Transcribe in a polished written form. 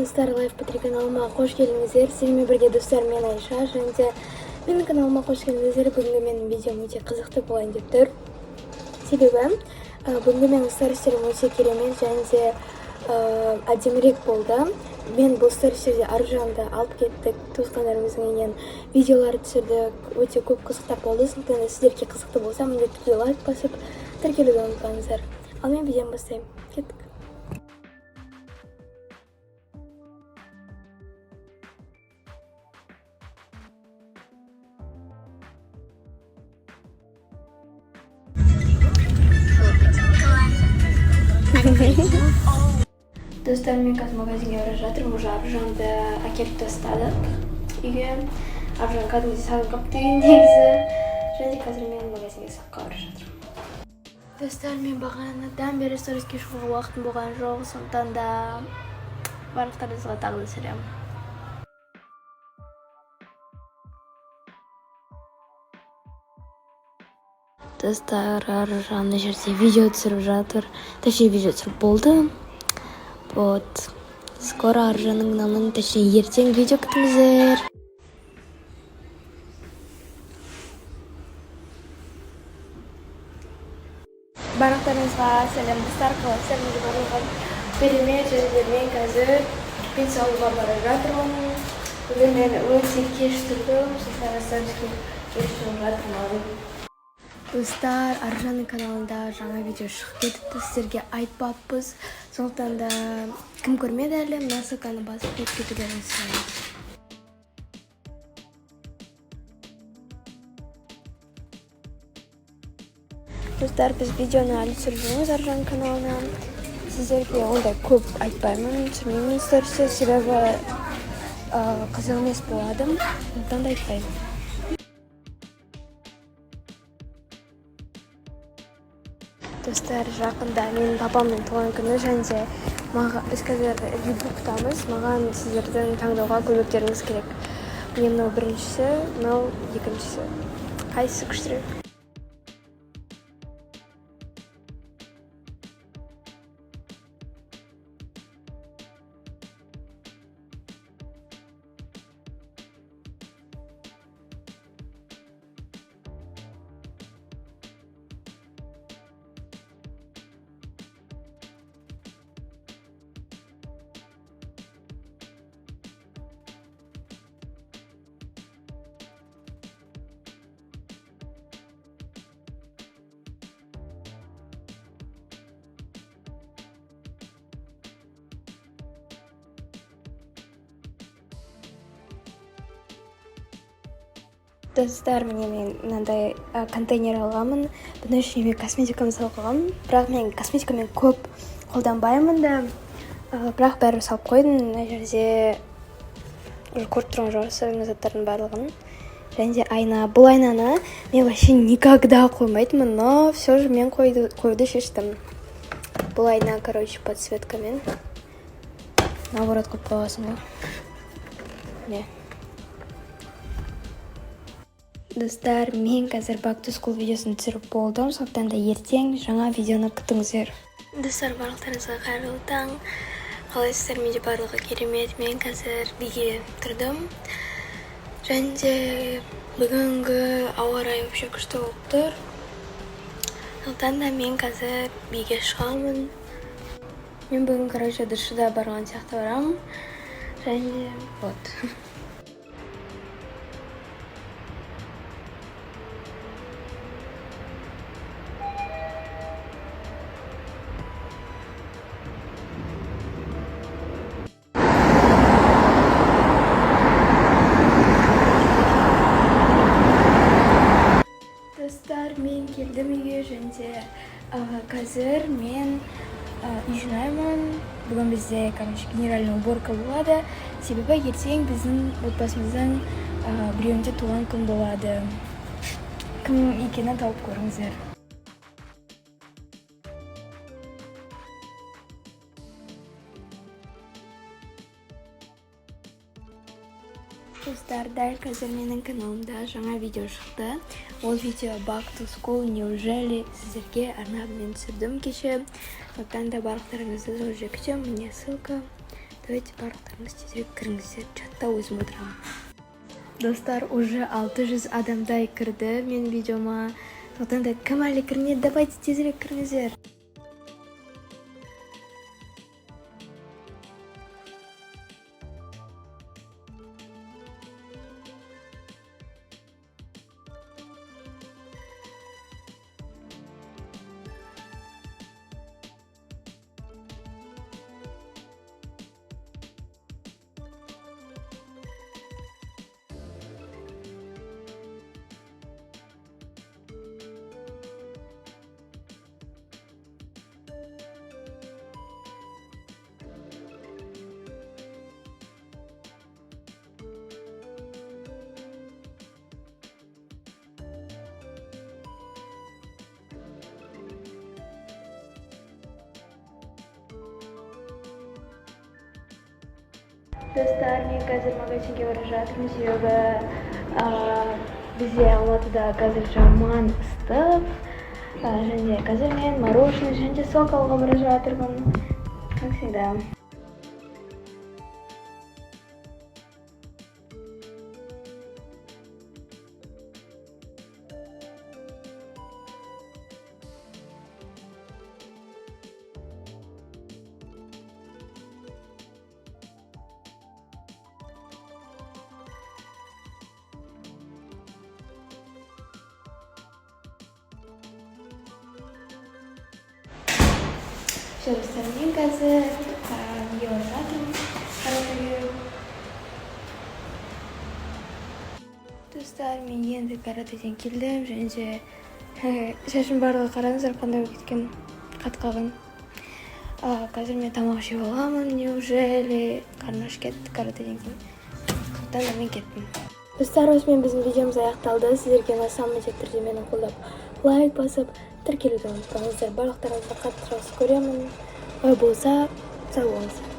Достар, Лайф Патри каналыма қош келдіңіздер! Сіздермен бірге, достар, мен Айша. Және де менің каналыма қош келдіңіздер! Бүгінгі менің видеом өте қызықты болайын деп тұр, себебі бүгінгі менің стористерім өте керемет және де әдемірек болды. Мен бұл стористерде Аружанды алып кеттік туысқандарымыздың үйінен, видеолар түсірдік, өте көп қызықтар болды. Сондықтан да сіздерге қызықты болса, міндетті түрде лайк басып, тіркелуді ұмытпаңыздар. Ал мен видеоны бастаймын, кеттік! Достар, мен қазір магазинге бара жатырмын. Уже Аружанды әкеліп тастадық үйге. Аружан кәдімгідей сағынып қалыпты үйін негізі. Және де қазір мен магазинге саққа бара жатырмын. Достар, мен бағанадан бері сториске шығуға уақытым болған жоқ, сондықтан да барлықтарыңызға тағы да сәлем. Достар, Аружан мына жерде видео түсіріп жатыр, точнее, видео түсіріп болды. Вот, скоро Аружанның каналынан, точнее, ертең видео күтіңіздер. Барлықтарыңызға сәлем, достар! Қалайсыздар? Менде барлығы керемет. Және де мен қазір пицца алуға бара жатырмын. Бүгін мен өте кеш тұрдым, сондықтан сториске кеш шығып жатырмын. Достар, Аружанның каналында жаңа видео шығып кетіпті, сіздерге айтпаппыз. Сондықтан да кім көрмеді әлі, мына ссылканы басып көріп кетулеріңізді сұраймын. Достар, біз видеоны әлі түсіріп жүрміз Аружан каналына. Сіздерге ондай көп айтпаймын, түсірмеймін стористе, себебі қызық емес болады, сондықтан да айтпаймын. Достар, жақында менің папамның туған күні және де біз қазір ребуктамыз. Маған сіздердің таңдауға көмектеріңіз керек. Міне, мынау біріншісі, мынау екіншісі, қайсысы күштірек? Достар, міне, мен мынандай контейнер алғанмын. Бұның ішіне мен косметикамды салып қойғанмын, бірақ мен косметикамен көп қолданбаймын да, бірақ бәрібір салып қойдым. Мына жерде уже көріп тұрған жоқсыздар мына заттардың барлығын. Және де айна. Бұл айнаны мен вообще никогда қоймайтынмын, но все же мен қоюды шештім. Бұл айна, короче, подсветкамен, наоборот қойып қойғансың ғой. Міне. Достар, мен қазір Back to School видеосын түсіріп болдым, сондықтан да ертең жаңа видеоны күтіңіздер. Достар, барлықтарыңызға қайырлы таң! Қалайсыздар? Менде барлығы керемет. Мен қазір биге тұрдым және де бүгінгі ауа райы вообще күшті болып тұр, сондықтан да мен қазір биге шығамын. Мен бүгін, короче, ДШда барған сияқты барамын. Және де вот. Достар, мен келдім үйге және де қазір мен үй жинаймын. Бүгін бізде, короче, генеральный уборка болады, себебі ертең біздің отбасымыздың біреуінде туған күн болады. Кім екенін тауып көріңіздер. Достар, дәл қазір менің каналымда жаңа видео шықты. Ол видео Back to School, неужели сіздерге арнап мен түсірдім кеше. Сондықтан да барлықтарыңызды сол жерге күтемін. Міне, ссылка. Давайте, барлықтарыңыз тезірек кіріңіздер, чатта өзім отырамын. Достар, уже 600 адамдай кірді менің видеома. Сондықтан да кім әлі кірмеді, давайте тезірек кіріңіздер. Достар, мен қазір магазинге бара жатырмын, себебі бізде Алматыда қазір жаман ыстық. Және қазір мен мороженое және де сок алуға бара жатырмын, как всегда. Все, достар, мен қазір неге бара жатырмын? Каратэге. Достар, мен енді каратэден келдім және де шашым барлығы, қараңыздар, қандай болып кеткен, қатып қалған. Қазір мен тамақ жеп аламын, неужели қарным ашып кетті каратэден кейін. Сондықтан да мен кеттім. Достар, осымен біздің видеомыз аяқталды. Сіздерге ұнаса, міндетті түрде мені қолдап, лайк басып, тіркелуді ұмытпаңыздар. Барлықтарыңызды қатты жақсы көремін. Олай болса, сау болыңыздар.